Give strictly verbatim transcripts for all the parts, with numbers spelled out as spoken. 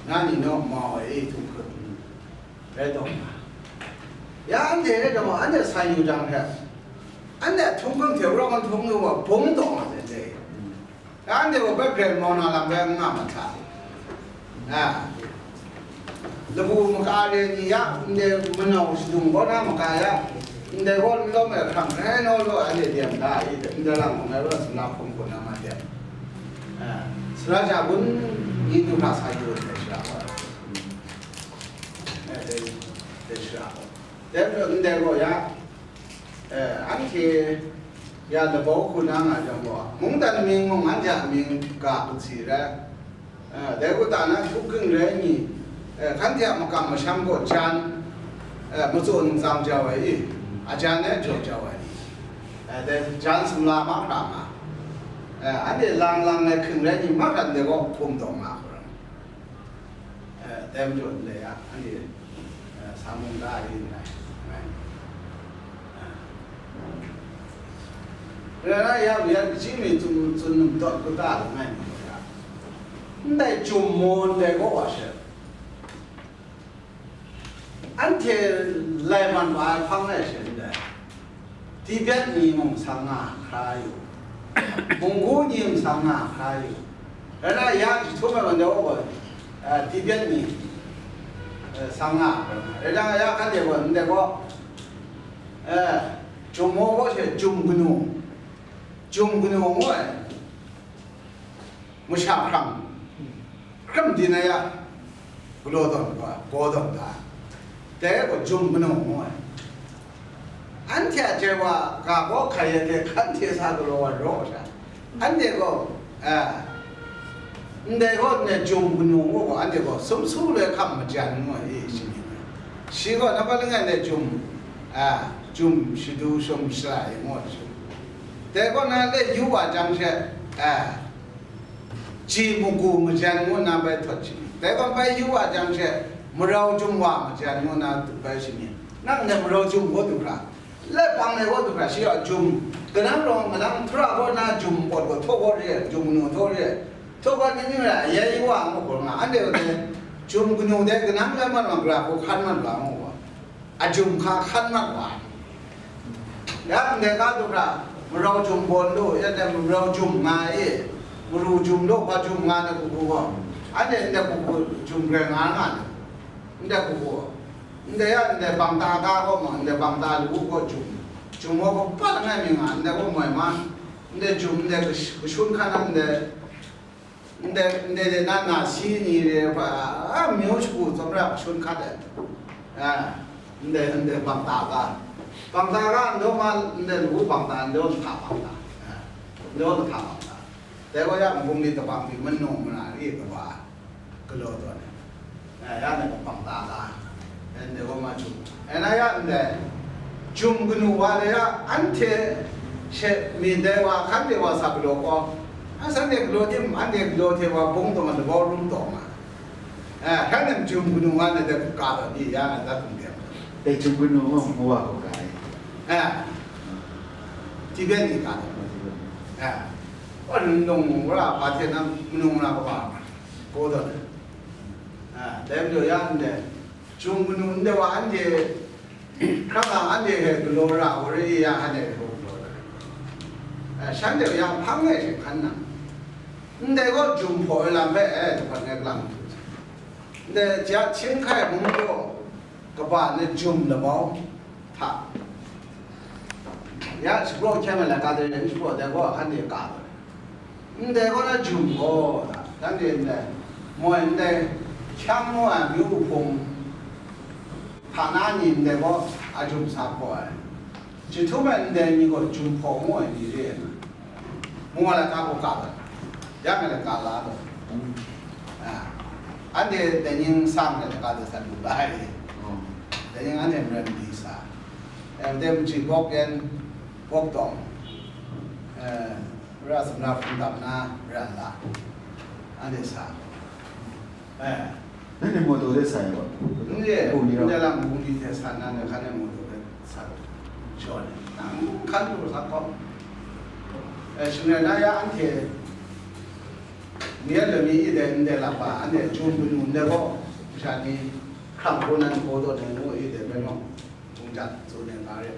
Na ni naw mau ai e htung hkut rai taw nga. Ya anhte rai taw nga, anhte san yu jang hte, anhte htung hkang hte rau hkang htung yu wa, bung taw nga sai dai. Ya anhte gaw bai grai mau na lam bai n nga ma hta. A, labu maka re ni ya, ndai manau shadung kaw na maka ya, ndai gaw n lawm ai hkrang rai naw law, anhte dem da, i ndai lam hkawng rai wa, sumla hkum hkun na ma dem. A, sara ja gun ni du hkra sa yu ai shara gaw. Eh, dai, dai shara gaw. Dai majaw ndai gaw ya, eh, anhte ya labau hku na nga jang gaw, mungdan amying mung anhte a mying ga hpung si rai. Eh, dai hku ta na, htuk ging rai ni, eh, hkanhte a makam masham gaw jan, eh, matsaw ningtsang jau ai i, a jan e jaw jau ai ni, eh, dai jan sumla mahkra nga, eh, anhte lang lang ai hking rai ni mahkra ndai gaw hkum taw nga hkra. Eh, dai majaw ndai a, anhte, eh, sa mung da ai rai ngai. Eh. Rai na ya, ya, kaji mi tsun, tsun num dawt kata langai mi ya. Ndai jum maw ndai gaw wa she. Anhte lai man wa ai hpang lai she ndai. Tibet ni mung sang nga hkra yu, Munggu ni mung sang nga hkra yu. Rai na ya, jahtum ai wan de, eh, Tibet ni, eh, sang nga hkra. Rai na ya, hkan de wan de gaw, eh, jum maw gaw she, jum kanu, jum kanu ngu ai. Masha hkrang, hkrum di na ya, galaw tawn gaw, gaw tawn da. Dai gaw jum kanu ngu ai. Anhte a jai wa ga gaw hkai ya hte hkan hte sa galaw wa raw sha. Anhte gaw, eh, ndai gaw ndai jum kanu ngu gaw, anhte gaw sum su loi hkam majan ngu ai, e, shi myit ai. Shi gaw nampat langai ndai jum, eh, jum shadu shum shalai ngu ai jum. Dai kaw na le yu wa jang she, eh, ji magu majan ngu na bai htawt shi myit. Dai kaw bai yu wa jang she, marau jum wa majan ngu na bai shi myit. Nang ndai marau jum gaw du hkra, laibang ai gaw du hkra, shi a jum, kanang rawng, kanang hpra gaw na jum pawt gaw htaw gaw re, jum nu htaw re, htaw gaw ni ni ra, ya yu wa ngu gaw nga, anhte gaw dai, jum kanu dai kanang lai mat wa, gara hku hkan mat wa ngu gaw. A jum hka hkan mat wa ai. Ya ndai ga du hkra, marau jum bawn lu, ya ndai marau jum nga e, maru jum lu, hpa jum nga na kuku gaw, anhte ndai kuku jum grai nga nga na, ndai kuku, ndai ya ndai bangta ga gaw ma, ndai bangta lu gaw jum, jum gaw kaba langai mi nga, ndai gaw moi ma, ndai jum, ndai kash-, kashun hkan na, ndai Ndai, ndai de na, na si ni de hpa, a, myu shagu tsawmra hpashun hkat ai. A, ndai, ndai bangta ga. Bangta ga ndaw ma, ndai lawu bangta, ndaw lahta bangta. A, ndaw lahta bangta. Dai wa ya, nbung ni kabang ni, manu mana ri kaba, galaw tawn ai. Eh, ya na kabang ta ga, eh, ndai gaw ma jum. Eh, na ya ndai, jum kanu wa de ya, anhte she mi ndai wa, hkan de wa sa galaw gaw, a, shanhte galaw tim, anhte galaw hte wa bung taw ma, labau rum taw ma. Eh, hkan nem jum kanu wa na de ka taw ni, ya na dat kum de. Dai jum kanu wa, mu wa ko ka ai. Eh, Tibet ni ka taw. Eh, wa nung wa ra, ba hte na, nung na ka ba, ko taw na. A, dai majaw ya ndai, jum kanu ndai wa anhte, hkra nga anhte hpe galaw ra, wa rai ya anhte hpe galaw ra. A, shanhte ya hpang e she hkan na. Ndai gaw jum hpaw ai lam hpe, e, jahpan ngai galang htu. Ndai ja hkying hkai mung gaw, kaba ni jum labau hta. Ya, shapraw hkyen ai laika de, shapraw dai gaw, hkan de ka ai. Ndai gaw na jum gaw, dan de ndai, moi ndai, hkyang ngu ai myu hpung hta na ni ndai gaw, a jum sa hpaw ai. Jahtum ai ndai ni gaw jum hpaw ngu ai ni re ai na. Mungga laika hku ka ai. Ya ngai laika la taw. A, anhte dai ning sang ai laika de san lu la ai. Dai ning anhte maren di sa. E, dai machyi bawk yan, bawk tawng. E, ra sumla hpung dap na, ra la. Anhte sa. E. Nanhte mawtaw de sa ai wa? N re, Hpung ni rau. Ndai lam hpung ni hte san na, hkan e mawtaw de sa. Shaw ni, nang hkan lu sa kawng. E, shing rai na ya anhte, Ni yan lami i dai ndai lapa, anhte jum kanu ndai gaw, masha ni hkrang hkaw nan hkaw taw nang ngu i dai bai mung, mungdan tsun ai nga re.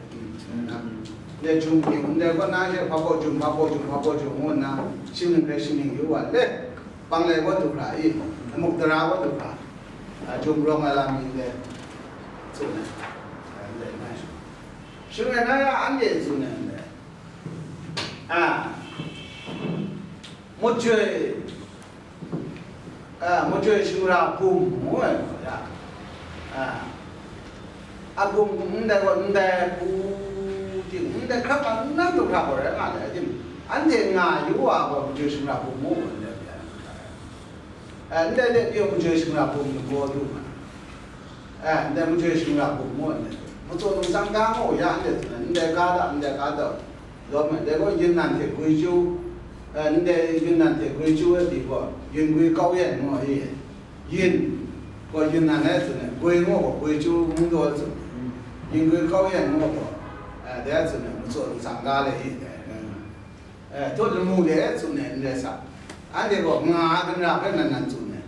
Ndai jum kanu ndai gaw na she hpa hpaw jum, hpa hpaw jum, hpa hpaw jum ngu nna, shimung hkrai shimung yu wa le, bang lai gaw du hkra i, muk tara gaw du hkra, a, jum rawng ai lam ni ndai tsun ai. A, ndai ngai. Shing rai na ya anhte tsun ai ndai. A, Mujoi, a, mujoi shingra bum ngu ai gaw ya, a, a bum ndai gaw ndai hku ting, ndai hkrap a, n na du hkra gaw rai nga ai tim, anhte nga yu wa gaw mujoi shingra bum ngu gaw ndai gaw ya, a, ndai de pyi mujoi shingra bum ni gaw du nga. Eh, ndai mujoi shingra bum ngu ndai, matsaw nungtsang ga ngu ya ndai, ndai ga da, ndai ga da, lawm ai, dai gaw Yunnan hte Guichu, eh, ndai Yunnan hte Guichu ai pyi gaw, Yun Gui Kau Yan ngu ai, Yun gaw Yunnan ai tsun ai, Gui ngu gaw Guichu mung daw ai tsun ai, Yun Gui Kau Yan ngu gaw, eh, dai ai tsun ai, matsaw nungtsang ga le i dai. Eh, htaw lamu de tsun ai n rai sa, anhte gaw nga ai kanra hpe nan nan tsun ai,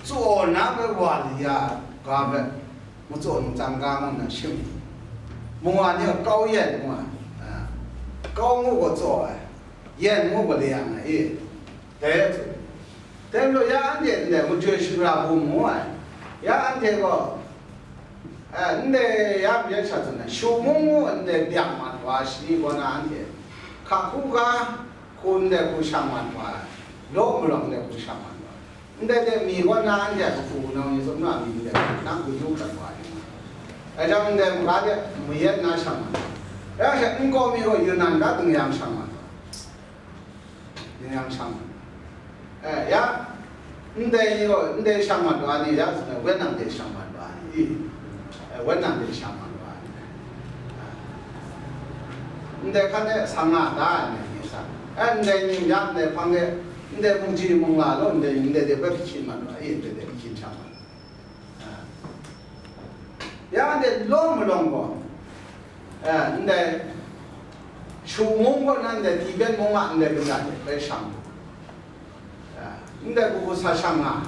tsaw na hpe wa li ya ga hpe, matsaw nungtsang ga ngu nna shim ai. Mungwa ni gaw kau yan ngu ai, ah, kau ngu gaw tsaw ai, yan ngu gaw leyang ai, e, dai a tsun. Dai majaw ya anhte ndai mujoi shingra bum ngu ai, ya anhte gaw, eh, ndai ya myit sha tsun ai, shu mung ngu ndai byak mat wa shani kaw na anhte, hka hku ga hku ndai hku shang mat wa ai, law marawng ndai hku shang mat wa ai. Ndai de mi kaw na anhte a kahpu nau ni tsun na mi ndai hku nang kayu hkrat wa ai. Dai jang ndai maga de mayat na shang mat wa ai. Rai sha, nkau mi gaw Yunnan ga ding yang shang mat wa ai. Ning yang shang. Eh, ya, ndai ni gaw, ndai shang mat wa ni, ya, Wennan de shang mat wa ni, eh, Wennan de shang mat wa ni. Ndai hkan de sang nga da ai ni sa. Eh, ndai ni, ya, ndai hpang de, ndai mungji mungla lo, ndai, ndai de bai hpyi mat wa, eh, ndai de hpyi shang mat. Ya ndai law malawng gaw, eh, ndai Shu mung kaw na ndai Tibet mung a ndai kata de bai shang, eh, ndai hku hku sa shang nga,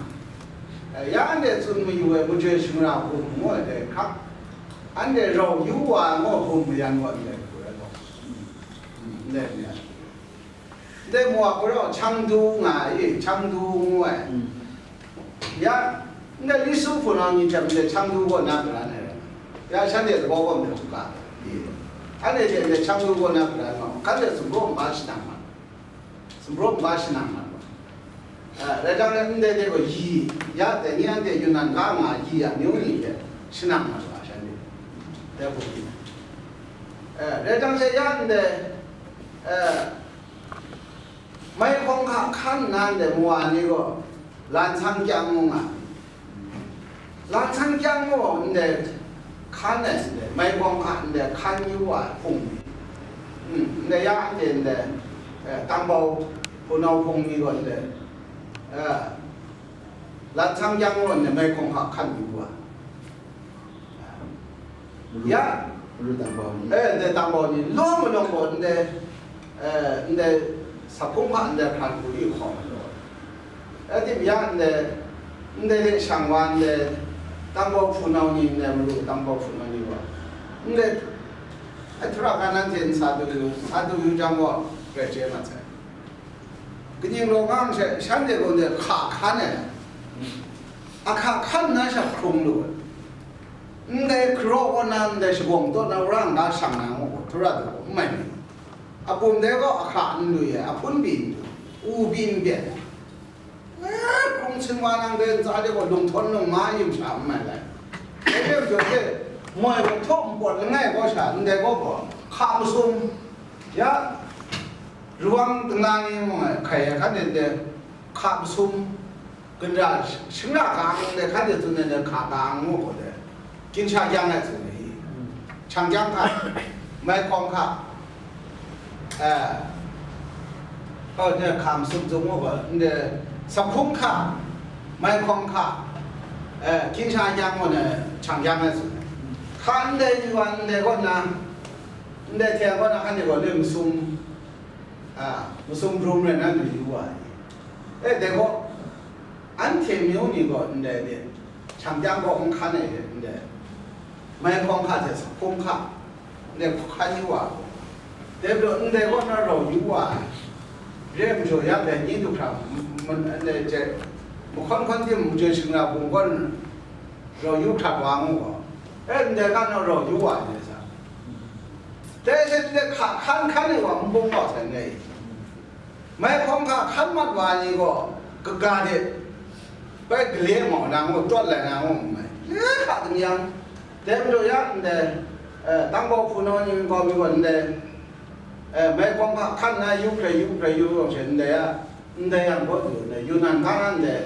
eh, ya ndai tsun mayu ai majoi shingra hkum ngu ai dai hkak, anhte rau yu wa ai ngaw hkum mayan gaw ndai hku rai gaw, ndai mayan. Ndai mu a hku rau Chengdu nga ai, Chengdu ngu ai. Mm. Ya, ndai Lisu hpunau ni hte ndai Chengdu kaw na pran ai rai. Ya, shanhte lagaw kaw ndai hku ga. Anhte hte ndai Chengdu kaw na pran ma, hkan de sumpraw nba shanang ma. Sumpraw nba shanang ma. Eh, rai jang le ndai de gaw yi, ya, dai ni anhte Yunnan ga nga yi ya, myu ni hte shanang ma, shanhte. Dai hku, eh, rai jang le ya ndai, eh, Mai hkawng hka hkan nna ndai mawa ni gaw lan sang kyang ngu nga. Lan sang kyang gaw ndai hkan ai ndai, mai hkawng hka ndai hkan yu wa ai hpung ni, mm, ndai ya anhte ndai, eh, Tangbau hpunau hpung ni gaw ndai, eh, lan sang kyang gaw ndai mai hkawng hka hkan yu wa. Ya. Malu tangbau ni. Eh, ndai tangbau ni. Lawng malawng gaw ndai, eh, ndai saphung hpa ndai hkran hku yu hkawm ai law. Eh, tim ya ndai, ndai de shang wa ndai tangbau hpunau ni, ndai malu tangbau hpunau ni wa. Ndai, eh, htura ga nan hte n sa du yu, sa du yu jang gaw, grai chye mat sai. Kaning rawng nga hte shanhte gaw ndai hka hkan ai. A hka hkan na sha hkrung lu ai. Ndai hkaraw kaw na ndai shagawng taw na wora n ga shang na ngu gaw, htura du gaw, n mai ni. A pum dai gaw a hka n lui ai, a hpun byin du, u byin byen ai. Eh, hkrung sin wa nang dai ntsa de gaw lung htawn lung ma yu sha n mai lai. Dai hte mjaw hte, moi gaw htaw npawt langai gaw sha, ndai gaw gaw, hka masum, ya, ruwang dingla ni mung ai, hkai ai hkan de, hka masum, Ginra shingra gang de hkan de tsun ai, hka gang ngu gaw de, ginsha kyang ai tsun ai, chang kyang hka, mai hkawng hka, eh, oh, de hka masum zung ngu gaw, nde, saphung hka, mai hkawng hka, eh, ginsha kyang ngu na, chang kyang ai tsun ai. Hka ndai yu wa ndai gaw na, ndai hte gaw na, hkan de gaw le masum, ah, masum rum rai na, du yu wa ai. E, dai gaw, anhte myu ni gaw ndai de, shang kyang gaw n hkan ai de, ndai, mai hkawng hka hte sa hkung hka, ndai hku hkan yu wa, dai majaw ndai gaw na rau yu wa ai, re ai majaw ya dai ni du hkra, ndai hte, mahkawn hkawn tim majaw shingra bung gaw rau yu hkrat wa ngu gaw, e, ndai ga na rau yu wa ai de sa, dai hte ndai hka hkan hkan ai wa n bung wa sai ndai. Mai hkawng hka hkan mat wa ai ni gaw, kaga de bai gale mau na ngu, tawt lai na ngu n mai. Le hka ding yang, dai majaw ya ndai, eh, Tangbau hpunau ni nkau mi gaw ndai, eh, mai hkawng hka hkan na yu hkrai yu hkrai yu gaw she ndai a, ndai yang gaw du ndai, Yunnan ga na ndai,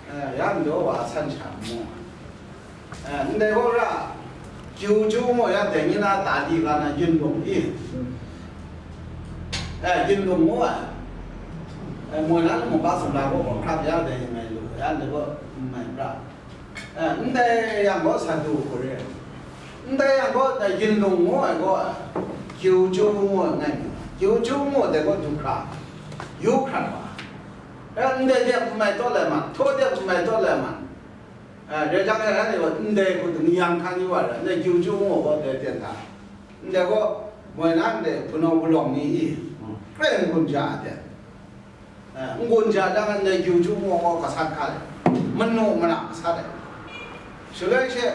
Eh, ya majaw wa a san sha n mu. Eh, ndai gaw ra, kyu ju mu ya dai ni na ta di ga na yun lung i. Eh, yun lung mu ai. Eh, moi na mu ba sumla gaw gaw hkrap ya dai ni mai lu, ya ndai gaw n mai pra. Eh, ndai yang gaw sa du hku re. Ndai yang gaw dai yun lung mu ai gaw, kyu ju mu ai ngai mi. Kyu ju mu dai gaw du hkra, yu hkrat wa. Eh, ndai de hpung mai taw lai man, htaw de hpung mai taw lai man. Eh, rai jang e, anhte gaw ndai hku ding yang hkan yu wa rai, ndai kyu ju ngu gaw dai ten hta. Ndai gaw, moi na ndai hpunau palawng ni i, kren gun ja ai ten. Eh, n gun ja jang, ndai kyu ju ngu gaw gasat hka ai, manu mana gasat ai. Shaloi she,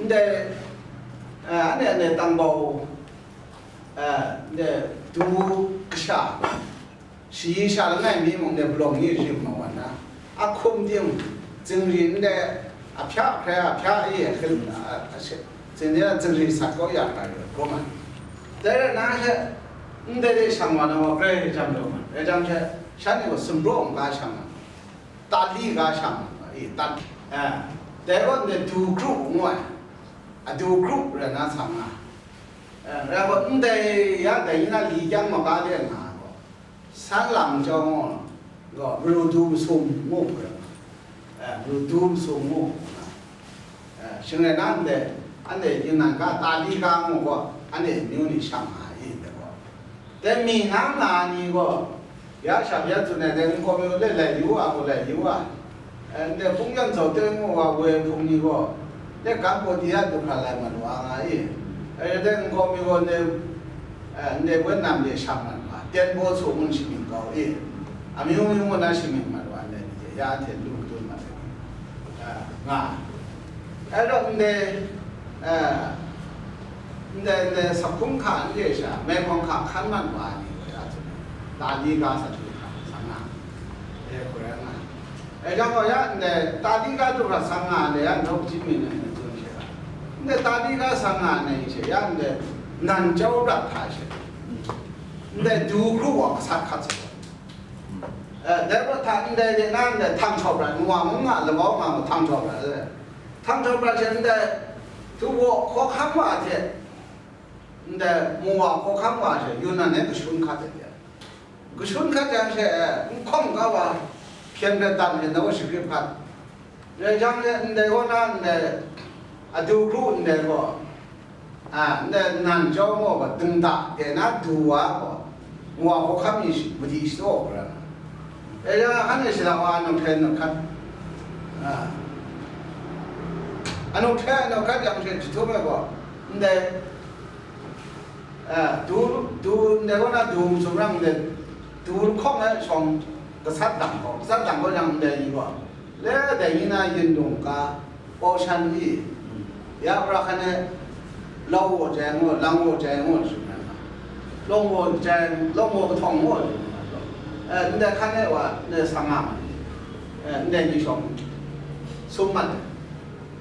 ndai, eh, anhte, anhte Tangbau, eh, ndai du kasha, shayi sha langai mi mung de palawng ni rim ma wan na, a hkum tim, zingri ndai, a hpya hkrai a hpya e hkring na, a, a she, zingri a zingri sat kau ya hkra yu hkrum ai. Dai rai na she, ndai de shang wa na wa grai jam lu ma, rai jang she, shan ni gaw sumpraw ngu ga shang ma, tali ga shang ma, e, tali, eh, dai gaw ndai du kru ngu ai, a du kru rai na sang nga, eh, rai gaw ndai ya dai ni na li kyang ma ga de nga gaw, San lang chyawm gaw, gaw, maru du masum ngu hkra, eh, maru du masum ngu hkra, eh, shing rai na ndai, anhte Yunnan ga, Tali ga ngu gaw, anhte myu ni shang nga ai dai gaw. Dai mi nang na ni gaw, ya sha ya tsun ai dai nkau mi gaw, lai lai yu a, gaw lai yu a. Eh, ndai hpung yan zau teng ngu wa woi hpung ni gaw, ndai Kambodia du hkra lai mat wa nga i? Eh, ndai nkau mi gaw ndai, eh, ndai Vietnam de shang mat wa, Tien Baw Su ngun shamying kau i? Amyu myu ngu na shamying mat wa, ndai ni hte ya hte lu dun mat ai, eh, nga. Eh, rau ndai, eh, ndai, ndai sakhung hka n re sha, mai hkawng hka hkan mat wa ai ni gaw ya tsun ai, Tali ga sa du hkra sa nga, eh, hkoi nga. E jang gaw ya ndai, Tali ga du hkra sang nga ai, ya nhtawk chyinmi ni tsun she ga. Ndai Tali ga sang nga ai ni she, ya ndai, nan chyau prat hta she. Ndai du kru wa gasat hkat sa. Eh, dai prat hta ndai de na ndai htang chyau prat, nwa mung nga, labau nga, htang chyau prat, eh. Htang chyau prat she ndai, du wa hkawhkam wa hte, ndai, nwa hkawhkam wa she, Yunnan e kashun hkat ai. Kashun hkat jang she, e, n hkawm ga wa, hpyen hpe dan hpe na wa shagrip hkat. Rai jang she, ndai gaw na, ndai, a du kru ndai gaw, a, ndai nan jau gaw, dingda, de na du wa gaw, nwa hkawhkam ni shi, madi shadaw hkra. Rai jang, hkan e shada wa, anung hkrai anung hkat. A, anung hkrai anung hkat jang she, jahtum e gaw, ndai, Eh, du, du, ndai gaw na du masum rang de, du lahkawng e shawng gasat dang gaw, gasat dang gaw jang ndai ni gaw, le dai ni na yin lung ka, pau shan i, ya pra hkan e, lau wo jai ngu, lang wo jai ngu, sum na, long wo jai, long wo kahtawng ngu, eh, ndai hkan e wa, ndai sang nga ma, eh, ndai ni shawng, sum mat ai.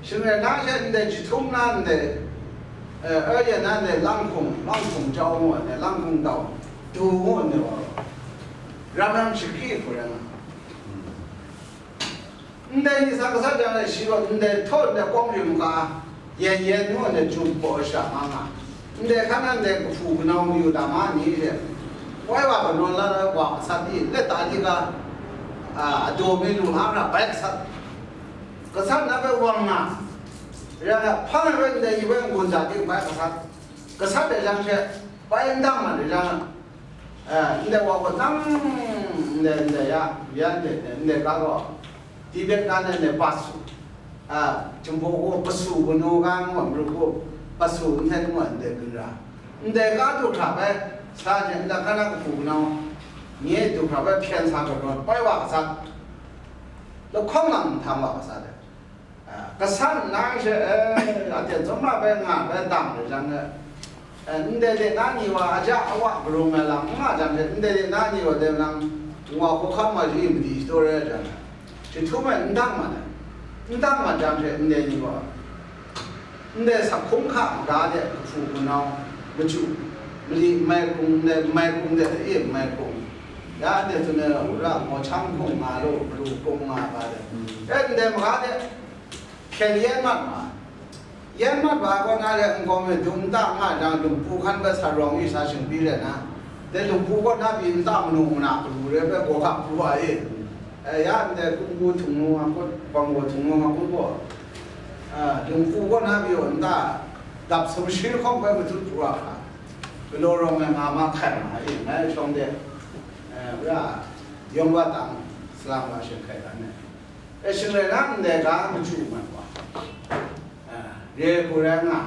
Shing rai na she ndai jahtum na ndai, eh, e yen na ndai lang hkung, lang hkung jau ngu ai, lang hkung dau, du ngu ai wa, ram ram shagri hku rai nga. Ndai ni sa gasat jang e shi gaw ndai htaw ndai kawng rim ga, yen yen ngu ai jum hpaw sha nga nga. Ndai hkan nan ndai kahpu kanau mayu dama ni she, woi wa kanawn la ai wa gasat ni, let ta ni ga, a, adaw mi lu nga hkra bai gasat. Gasat na hpe wang nga, rai nga, hpang ai rai ndai, i bai n-gun za ting bai gasat, gasat ai jang she, bai n dang mat ai jang, Eh, ndai wa gaw nang, ndai, ndai ya, ya ndai, ndai ga gaw, Tibet ga ndai, ndai pasu, ah, Jinghpaw gaw pasu, kanu ga ngu, maru gaw pasu, nhten ngu, ndai gara. Ndai ga du hkra bai, sa je, ndai ga na kahpu kanau, nye du hkra bai hpyen sa gaw, pai wa ga sa, lahkawng lang nhtang wa ga sa de. Ah, kasan nna she, eh, aten tsawmra bai nga bai dang re jang, eh, ndai de na ni wa aja awa karung ai lam n nga jang she, ndai de na ni wa de nang wa hkawhkam ma shi madi shi taw rai jang, shi htum ai n dang ma ai, n dang ma jang she, ndai ni wa, ndai sak hkung hka maga de kahpu kanau, machyu, mali, mai hkung, ndai mai hkung de, e mai hkung, ya ndai tsun ai ra, maw chang hkung nga lu, maru hkung nga ga de, eh, ndai maga de, hpyen yen mat ma, yen mat ma kaw na re, nkau mi dum nta nga jang, lungpu hkan bai sa rawng yu sa shingbi re na, de lungpu kaw na pyi nta manu mana kalu re bai gaw hkap pru wa e. Eh, ya ndai Hkunggu Htung Nu a kut, Banggaw Htung Nu a kut gaw, ah, lungpu kaw na pyi gaw nta dap sumshi hkawng bai matut pru wa hkra, galaw rawng ai nga ma hkai ma e, ngai shawng de, eh, bra yawng wa tang salang wa shing hkai dan ai. E, shing rai na, ndai ga machyu mat wa, e, re hku rai nga,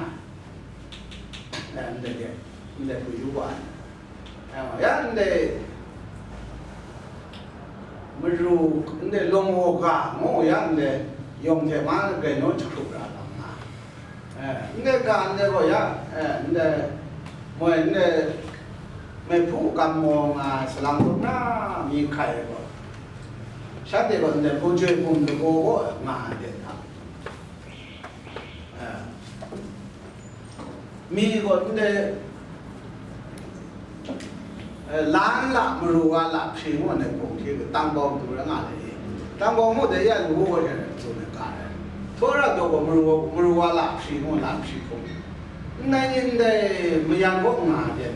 e, ndai de, ndai hku yu wa, e, ya ndai maru, ndai lawng wa ga ngu ya, ndai yawng hte ma grai naw jahkrup ra lam nga. Eh, ndai ga, ndai gaw ya, eh, ndai moi, ndai maipu gam maw nga salang dum na mi hkai ai gaw, shanhte gaw ndai hpung chyoi hpung lagaw gaw nga ai ten hta. Eh, mi gaw ndai Eh, lan la maru wa la hpri ngu ai hpung hte tang bau du ra nga ai. Tang bau mu de ya lu wo hte tsun ai ga ai. Htawra daw gaw maru wa, maru wa la hpri ngu la hpri hpung. Ndai ni ndai mayan gaw nga ai.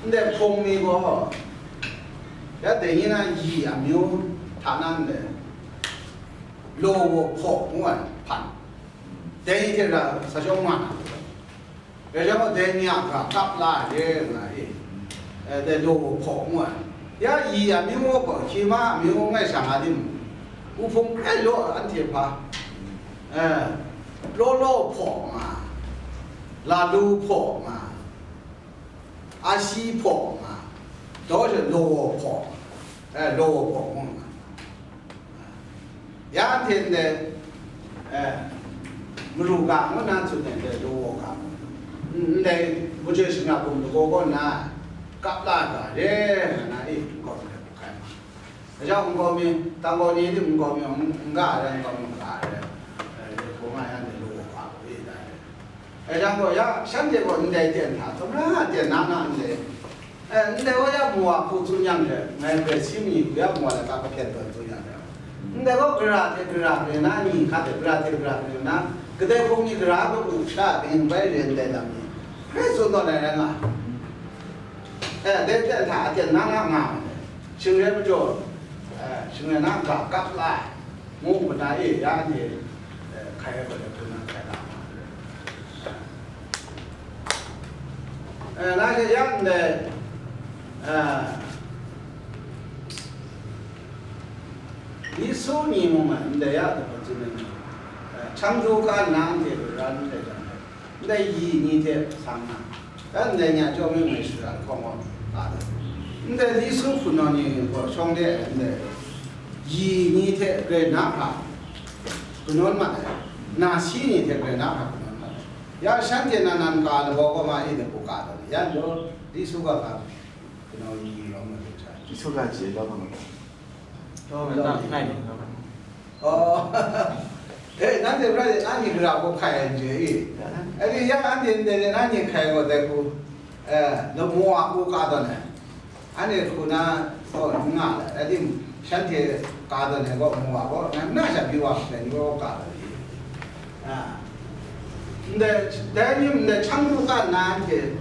Ndai hpung ni gaw, ya dai ni na yi amyu hta na ndai law wa hpaw ngu ai hpan. Dai ni hte ra sa shawng nga na. Rai jang gaw, dai ni a ga kap la ai re nga e, eh, dai law wa hpaw ngu ai. Ya yi amyu gaw, hkying ma amyu ngai sha nga tim, u hpung grai law anhte hpa, eh, law law hpaw nga, lalu hpaw nga, asi hpaw nga, daw she law wa hpaw nga, eh, law wa hpaw ngu nga. Ya hte ndai, eh, maru ga ngu na tsun ai ndai law wa ga, ndai majoi shangra bum lagaw kaw na kap la ga re nga na e, nkau mi hkrai ma. Gaja nkau mi, tang kau ni di nkau mi n ga ai rai, nkau mi n ga ai rai, eh, hpaw nga ya ndai law wa ga e da re. Dai jang gaw ya, shanhte gaw ndai ten hta, tawmra ten na na ndai, eh, ndai gaw ya mu wa hku tsun yang hte, ngai grai si mi hku ya mu wa laika kahpyen tawn tsun yang hte, ndai gaw gara hte gara re na ni hka hte, gara hte gara re na, kadai hpung ni gara ai hku sha kaning bai re ndai lam ni, grai tsun tawn ai rai nga. Eh, dai ten hta aten na na nga ai, shing rai majaw, eh, shing rai na ga kap la ai. Ngu nna e, ya anhte, eh, hkai ai gaw hkun na hkai la ma ai. Eh, na she ya ndai, eh, Lisu ni mung ai, ndai ya daw hpang tsun ai ni, eh, Changdu ka nna anhte gara ndai jang, ndai yi ni hte sang na, dan ndai ni a chyawm yu ngai shara lahkawng gaw, a, ndai Lisu hpunau ni gaw shawng de ai, ndai yi ni hte grai na hkra kanawn mat ai, nasi ni hte grai na hkra kanawn mat ai. Ya shanhte nan nan ka lagaw gaw ma e de hku ka taw ni, ya law Lisu ga ga hpunau yi lawm na hte hta. Lisu ga ji lawm na hta. Lawm na hta, ngai ni lawm. Oh. Eh, nanhte pra de, nanhte gara gaw hkai ai n chye i? Ai di, ya anhte ndai de, nanhte hkai gaw dai hku, eh, lamu a hku ka tawn ai. Anhte hku na gaw n nga ai. Ai di, shanhte ka tawn ai gaw, mu a gaw, na, na sha byi wa hkrai ni gaw ka tawn ai. Ah. Ndai, dai ni ndai Changdu ka nna anhte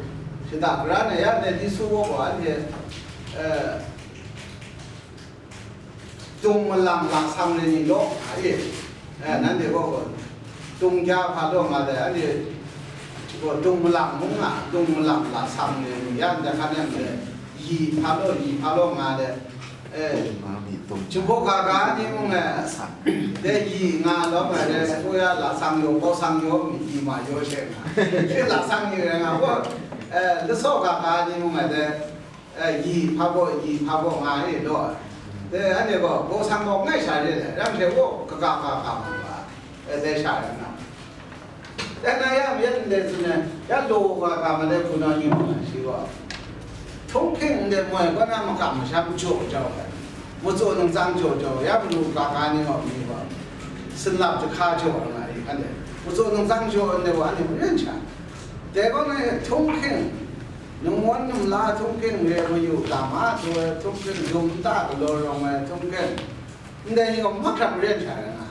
shada gara na ya, ndai Lisu gaw gaw anhte, eh, Dung malang lasam re ni law nga e. Eh, nanhte gaw, dung kya hpa law nga dai, anhte gaw dung malang mung nga, dung malang lasam re ni, ya ndai hkan yang dai, yi hpa law, yi hpa law nga de, eh, Jumbo ga ga ni mung e, de yi nga law nga de, ko ya la sang yo, ko sang yo, mi yi ma yo she nga. Shi la sang ni re nga, ko, eh, lasaw ga ga ni mung e de, eh, yi hpa baw, yi hpa baw nga e law. De, anhte gaw, ko sang gaw ngai sha re le, ram she wo, kaga ga ga ma ba, eh, de sha re nga. Dai na ya myen ndai tsun ai, ya law wa ga ma dai hpunau ni mung ai shi gaw, htunghking ndai moi kaw na makam masham jaw jau ai, matsaw ningzang jaw jau, ya manu ga ga ni gaw mi gaw, sinlap jahka jaw ai nga i, anhte matsaw ningzang jaw ai ndai wa, anhte maren sha. Dai kaw na e htunghking, ningwan nimla htunghking, re mayu ga ma du ai htunghking, dum nta galaw rawng ai htunghking, ndai ni gaw mahkra maren sha ai nga.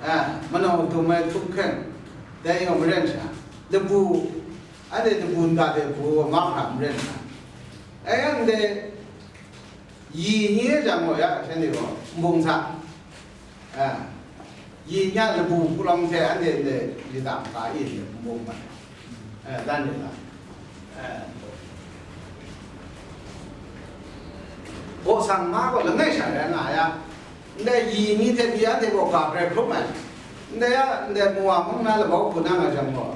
Eh, manau dum ai htunghking, dai yawng maren sha, labu, anhte labu nta de bu wa mahkra maren sha. Eh, anhte yi ni e jang gaw ya, shanhte gaw nbung sa, eh, yi ni a labu hpulawng hte anhte ndai lata maka e nbung mat ai. Eh, dan de la. Eh, baw sang ma gaw langai sha rai nga ya. Ndai yi ni hte pyi anhte gaw ga grai hkrum ai. Ndai a, ndai Mowa mung na labau hpu na nga jang gaw,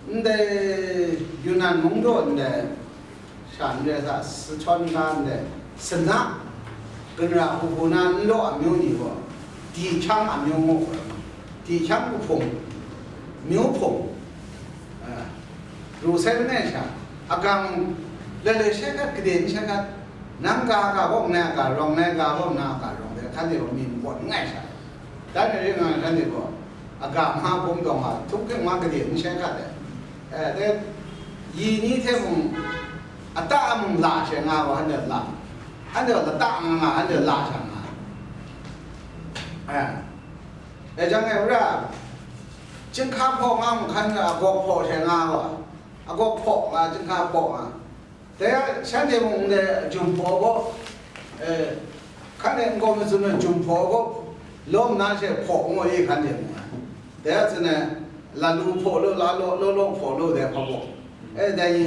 ndai Yunnan mung daw ndai sha n rai sa, Sichuan ga ndai Sina, Ginra hpu hpu na n law amyu ni gaw, Dihkyang amyu ngu, Dihkyang hpu hpung, myu hpung, eh, ru sai langai sha, agang lailai she hkat, gade n she hkat, nang ga ga gaw ngai a ga rawng, ngai ga gaw na a ga rawng de, hkan de gaw mi npawt langai sha. Dan rai nga, hkan de gaw, aga nga bum dawng nga, htunghking ma gade n she hkat de. Eh, de, yi ni hte mung, ata a mung la she nga wa, hkan de la. Hkan de lata nga nga, hkan de la sha nga. Eh. E jang e ra, chyinghka hpaw nga mung hkan a gawk hpaw she nga wa, a gawk hpaw nga, chyinghka hpaw nga. Dai a shanhte mung ndai jum hpaw gaw, eh, hkan e n gaw matsun ai jum hpaw gaw, lawm na she hpaw ngu e hkan de mung ai. Dai a tsun ai, lalu hpaw lu, la law, law law hpaw lu dai hpa gaw. Eh, dai ni,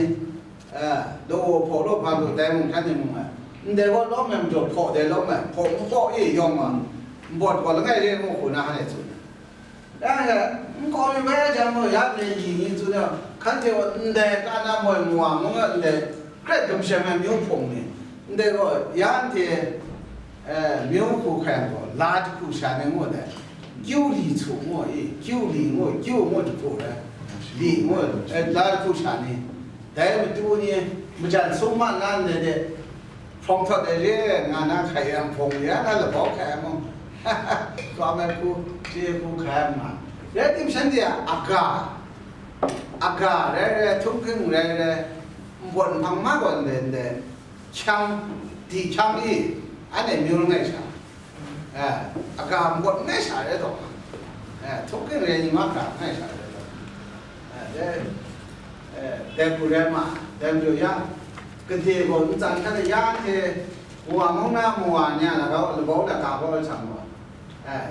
eh, law hpaw lu hpa lu dai mung hkan de mung ai. Ndai gaw lawm ai majaw hpaw dai lawm ai, hpaw n hpaw e yawng wa, nbawt gaw langai re ngu hku na hkan e tsun ai. Dai hte, n kaw mi bai jang gaw, ya ndai yi ni tsun ai, hkan hte gaw ndai Kana moi Mowa mung a ndai, hkret dum shem ai myu hpung ni, ndai gaw ya anhte, eh, myu hku hkai ai gaw, la jahku sha ni ngu ai, kyu li chu ngu i, kyu li ngu, kyu ngu jahku rai, li ngu, eh, la jahku sha ni, dai matu ni, majan sum ma na ndai de, hprawng htawt ai re nga na hkai yang hprawng ya na labau hkai yang mung, tsawm ai hku, chye hku hkai yang nga. Rai tim, shanhte a aga, aga rai rai, htunghking rai rai, npawt nhpang ma gaw ndai ndai, hkyang, di hkyang i, anhte myu langai sha, eh, aga npawt langai sha rai taw, eh, htunghking rai ni ma ga langai sha rai taw, eh, dai, eh, dai hku rai ma, dai majaw ya, gade gaw ntsan hkan ya hte, wa mung na mawa ni a lagau, labau lata kau ai hkam gaw, eh,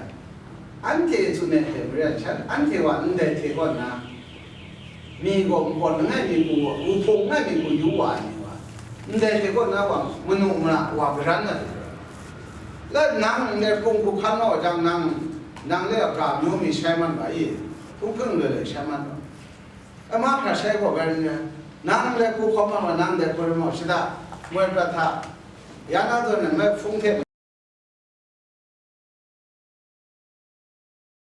anhte tsun ai hte maren shan, anhte wa ndai hte kaw nna, mi gaw npawt langai mi hku, wuhpung langai mi hku yu wa ai ni wa, ndai hte kaw nna wa, manu mara wa garan na de. La nang ndai hpung hku hkan naw jang, nang, nang le a ga myu mi shai man ga i, htunghking loi loi shai man ga. A mahkra shai gaw bai ring ai. Nang ndai hku hkawm ai wa, nang ndai hku rai mau, shada, moi prat hta, ya na zawn ai, mai hpung hte